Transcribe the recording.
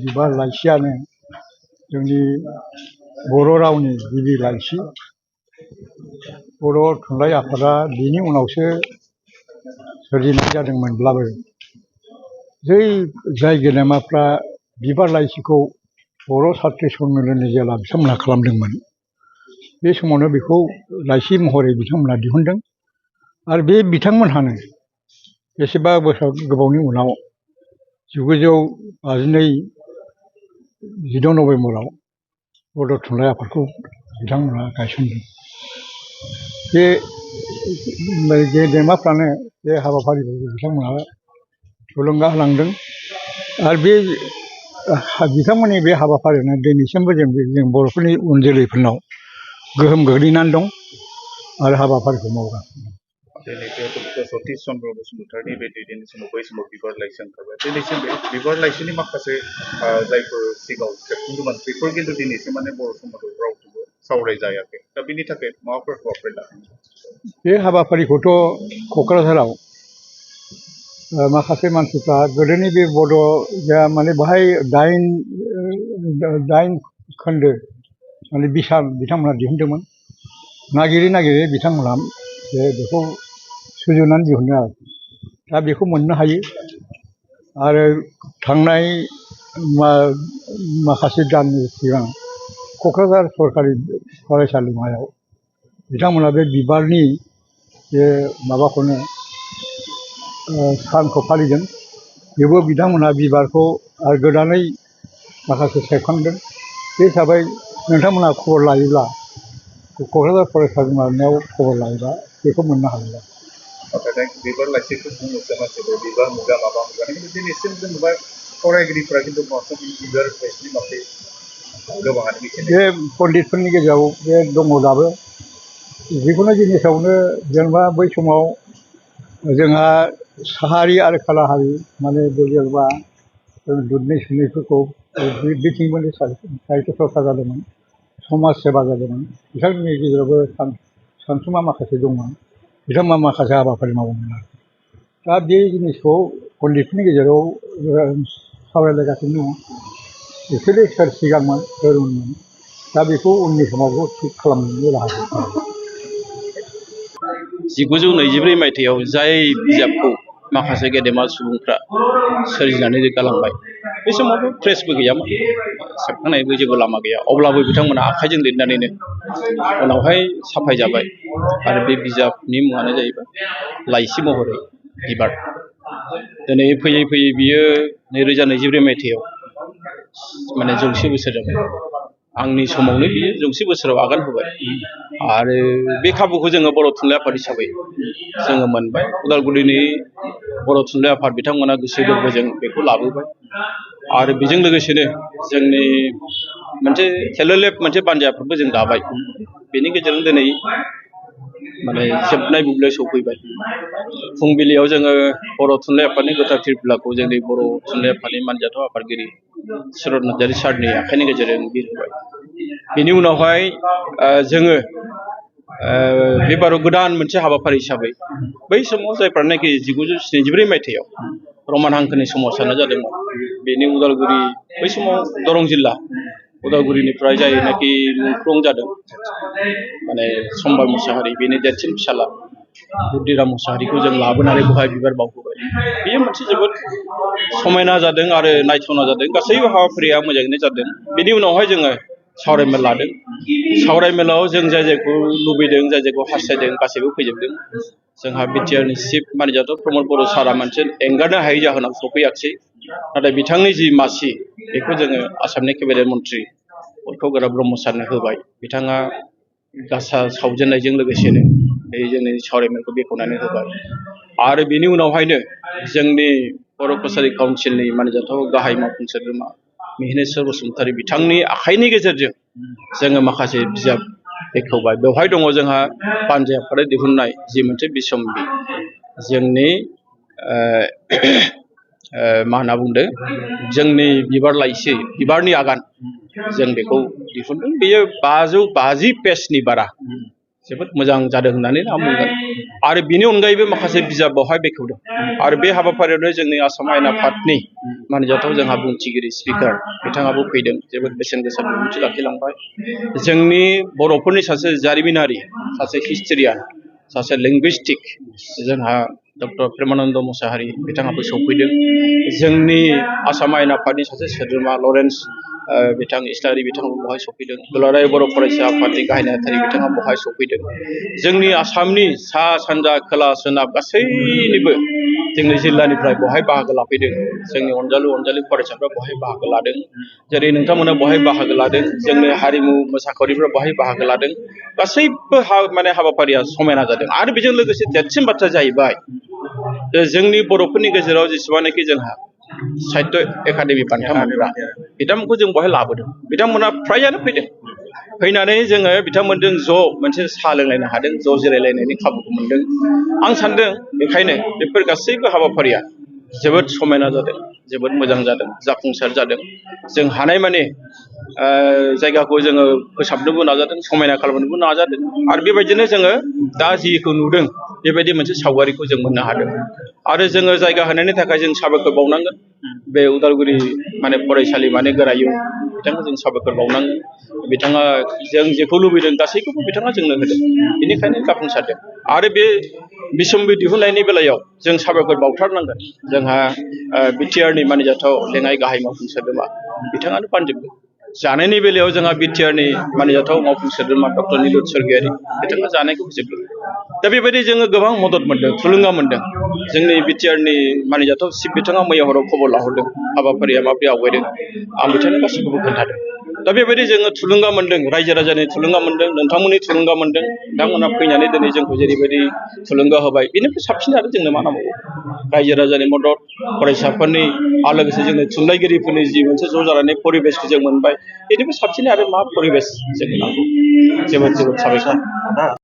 बिबार लाइसियानो जोंनि बर' रावनि गिबि लाइसि। बर' थुनलाइ आफादा बिनि उनावसो सोरजिनाय जादोंमोनब्लाबो जाय गेदेमाफ्रा बिबार लाइसिखौ बर' सात्र सन्मेलननि जेला बिथांमोनहा खालामदोंमोन, बे समावनो बेखौ लाइसि महरै बिथांमोनहा दिहुनदों। आरो बे बिथांमोनहानो बेसेबा बोसोर गोबावनि उनाव 1952 16 नभेम्बराव बड' थुनलाइ आफादखौ बिथांमोनहा गायसनदों। बे गेदेमाफ्रानो बे हाबाफारिफोरखौ बिथांमोनहा थुलुंगा होलांदों। आरो बे बिथांमोननि बे हाबाफारियानो दिनैसिमबो जों बर'फोरनि उन जोलैफोरनाव गोहोम गोग्लैनानै दं आरो हाबाफारिखौ मावगासिनो दं। सतीश चन्द्र बसुमतारीनि बे दैदेननाय समाव बै समाव बिबार लाइसि ओंखारबाय। दिनैसिम बे बिबार लाइसिनि माखासे जायफोर सिगाङाव सेबखांदोंमोन बेफोर खिन्थु दिनैसिम माने बर' समाजाव रावजोंबो सावरायजायाखै। दा बिनि थाखाय माबाफोर हाबाफारि लादों? बे हाबाफारिखौथ' क'क्राझाराव माखासे मानसिफ्रा गोदोनि बे बड' माने बाहाय 8 खोन्दो माने बिसार बिथांमोनहा दिहुनदोंमोन। नागिरै नागिरै बिथांमोनहा बेखौ सुजुनानै दिहुनदों आरो दा बेखौ मोननो हायो। आरो थांनाय माखासे दाननि सिगां क'क्राझार सरकारि फरायसालिमायाव बिथांमोनहा बे बिबारनि बे माबाखौनो सानखौ फालिदों। बेबो बिथांमोनहा बिबारखौ आरो गोदानै माखासे सेबखांदों। बे हिसाबै नोंथांमोनहा खबर लायोब्ला क'क्राझार फरायसालिमायाव खबर लायोब्ला बेखौ मोननो हागोन। बिबार लाइसिखौ बुङोसो मानसिफोर बिबार मुगा माबा मुगा, खिन्थु दिनैसिम जों नुबाय फरायगिरिफ्रा खिन्थु बांसिन बिबार लाइसिनि बागै गोबाङानो मिथिनाय। बे पण्डितफोरनि गेजेराव बे दङ दाबो। जिखुनु जिनिसावनो जेनेबा बै समाव जोंहा साहारि आरो खोलाहारि माने जेनेबा दुधनै सुनैफोरखौ बिथिंमोननि साहित्य सरकार जादोंमोन, समाज सेबा जादोंमोन। बिथांमोननि गेजेरावबो सानसुमा माखासे दंमोन। बिथांमोना माखासे हाबाफारि मावोमोन आरो दा बे जिनिसखौ पण्डितफोरनि गेजेराव सावरायलायगासिनो दङ। बिसोरो सोर सिगांमोन सोर उनमोन, दा बेखौ उननि समावबो थिग खालामनायनि राहा दं। 1924 मायथाइयाव जाय बिजाबखौ माखासे गेदेमा सुबुंफ्रा सोरजिनानै गालांबाय, बे समावथ' प्रेसबो गैयामोन, सेबखांनायबो जेबो लामा गैया। अब्लाबो बिथांमोना आखाइजों लिरनानैनो उनावहाय साफायजाबाय। आरो बे बिजाबनि मुङानो जाहैबाय लाइसि महरै बिबार। दिनै फैयै फैयै बियो 2024 मायथाइयाव माने 100 बोसोर जाबाय। आंनि समावनो बियो 100 बोसोराव आगान होबाय। आरो बे खाबुखौ जोङो बर' थुनलाइ आफाद हिसाबै जोङो मोनबाय। उदालगुरिनि बर' थुनलाइ आफाद बिथांमोना गोसो गोरबोजों बेखौ लाबोबाय। आरो बेजों लोगोसेनो जोंनि मोनसे सेल्फ-हेल्प मोनसे बानजायफोरबो जों दाबाय। बेनि गेजेरजों दिनै माने जोबनाय बुब्लियाव सौफैबाय। फुंबिलियाव जोङो बर' थुनलाइ आफादनि गोथार फिरफिलाखौ जोंनि बर' थुनलाइ आफादनि मानजाथाव आफादगिरि सुरत नार्जारि सारनि आखाइनि गेजेरजों बिरहोबाय। बेनि उनावहाय जोङो बे बाराव गोदान मोनसे हाबाफारि हिसाबै बै समाव जायफ्रानाखि 1974 मायथाइयाव रमान हांखोनि सोमावसारनाय जादोंमोन, बेनि उदालगुरि बै समाव दरं जिल्ला उदालगुरिनिफ्राय जायनाखि मुंख्लं जादों माने सम्बार मुसाहारि, बेनि देरसिन फिसाला बुद्धिराम मुसाहारिखौ जों लाबोनानै बेवहाय बिबार बावहोबाय। बेयो मोनसे जोबोद समायना जादों आरो नायथावना जादों। गासैबो हाबाफारिया मोजाङैनो जादों। बेनि उनावहाय जोङो सावरायमेल लादों। सावरायमेलाव जों जाय जायखौ लुबैदों, जाय जायखौ हास्थायदों, गासैबो फैजोबदों। जोंहा बिटिआरनि चिफ मानजाथाव प्रमद बर' सारा मोनसे एंगारनो हायै जाहोनाव सफैयाखिसै। नाथाय बिथांनि जि मासि, बेखौ जोङो आसामनि केबिनेट मन्त्रि अर्खगोरा ब्रह्म सारनो होबाय। बिथाङा गासा सावजेननायजों लोगोसेनो बे जोंनि सावरायमेलखौ बेखेवनानै होबाय। आरो बेनि उनावहायनो जोंनि बर' कसारि काउन्सिलनि मानजाथाव गाहाय मावफुं सोद्रोमा मिहिनेस्वर बसुमतारी बिथांनि आखाइनि गेजेरजों जोङो माखासे बिजाब बेखेवबाय। बेवहाय दङ जोंहा बानजाय आफादा दिहुननाय जि मोनसे बिसम्बि, जोंनि मा होनना बुंदों, जोंनि बिबार लाइसि, बिबारनि आगान, जों बेखौ दिहुनदों। बेयो 550 पेजनि बारा। जोबोद मोजां जादों होननानै आं बुंगोन आरो बिनि अनगायैबो माखासे बिजाब बावहाय बेखेवदों आरो बे हाबाफारियावनो जोंनि आसाम आयेन आफादनि मानिजाथाव जोंहा बुंथिगिरि स्पिकार बिथाङाबो फैदों जोबोद बेसेन गोसा बिबुंथि लाखिलांबाय जोंनि बर'फोरनि सासे जारिमिनारि सासे हिस्ट'रियान सासे लिंगुइस्टिक जोंहा डक्टर प्रेमानन्द मुसाहारि बिथाङाबो सौफैदों जोंनि आसाम आयेन आफादनि सासे सोद्रोमा लरेन्स बिथां इस्लारि बिथाङाबो बहाय सफैदों दुलाराय बर' फरायसा आफादनि गाहाय नेहाथारि बिथाङा बहाय सफैदों जोंनि आसामनि सा सानजा खोला सोनाब गासैनिबो जोंनि जिल्लानिफ्राय बहाय बाहागो लाफैदों जोंनि अनजालु फरायसाफ्रा बहाय बाहागो लादों जेरै नोंथांमोना बहाय बाहागो लादों जोंनि हारिमु मोसाखावरिफ्रा बहाय बाहागो लादों गासैबो हाबाफारिया समायना जादों आरो बेजों लोगोसे देरसिन बाथ्रा जाहैबाय जोंनि बर'फोरनि गेजेराव जेसेबांनाखि जोंहा साहित्य एकाडेमि बान्था मोनग्रा बिथांमोनखौ जों बहाय लाबोदों बिथांमोना फ्रायानो फैदों फैनानै जोङो बिथांमोनजों ज' मोनसे साहा लोंलायनो हादों ज' जिरायलायनायनि खाबुखौ मोनदों आं सानदों बेखायनो बेफोर गासैबो हाबाफारिया जोबोद समायना जादों जोबोद मोजां जादों जाफुंसार जादों जों हानायमानि जायगाखौ जोङो फोसाबनोबो नाजादों समायना खालामनोबो नाजादों आरो बेबायदिनो जोङो दा जिखौ नुदों बेबायदि मोनसे सावगारिखौ जों मोननो हादों आरो जोङो जायगा होनायनि थाखाय जों साबायखर बावनांगोन बे उदालगुरि फरायसालिमानि गोरायुं बिथांखौ जों साबायखर बावनांगोन बिथाङा जों जेखौ लुबैदों गासैखौबो बिथाङा जोंनो होदों बेनिखायनो जाफुंसारदों आरो बे बिसम्बि दिहुननायनि बेलायाव जों साबायखर बावथारनांगोन जोंहा बिटिआरनि मानिजाथाव लेङाइ गाहाय मावफुं सोद्रोमा बिथाङानो बानजोबदों जानायनि बेलायाव जोंहा बिटिआरनि मानिजाथाव मावफुं सोद्रोमा डक्टर निलुत स्वर्गियारि बिथाङा जानायखौ फोजोबदों दा बेबायदि जोङो गोबां मदद मोनदों थुलुंगा मोनदों जोंनि बिटिआरनि मानिजाथाव चिफ बिथाङा मैया हराव खबर लाहरदों हाबाफारिया माबोरै आवगायदों आं बिथांनो गासैखौबो खोन्थादों दा बेबायदि जोङो थुलुंगा मोनदों रायजो राजानि थुलुंगा मोनदों नोंथांमोननि थुलुंगा मोनदों नोंथांमोना फैनानै दिनै जोंखौ जेरैबायदि थुलुंगा होबाय बेनिफ्राय साबसिन आरो जोंनो मा नांबावगौ रायजो राजानि मदद फरायसाफोरनि आरो लोगोसे जोंनि थुनलाइगिरिफोरनि जि मोनसे ज' जानानै परिबेसखौ जों मोनबाय बेनिफ्राय साबसिन आरो मा परिबेस जोंनो नांगौ जोबोद जोबोद साबायखर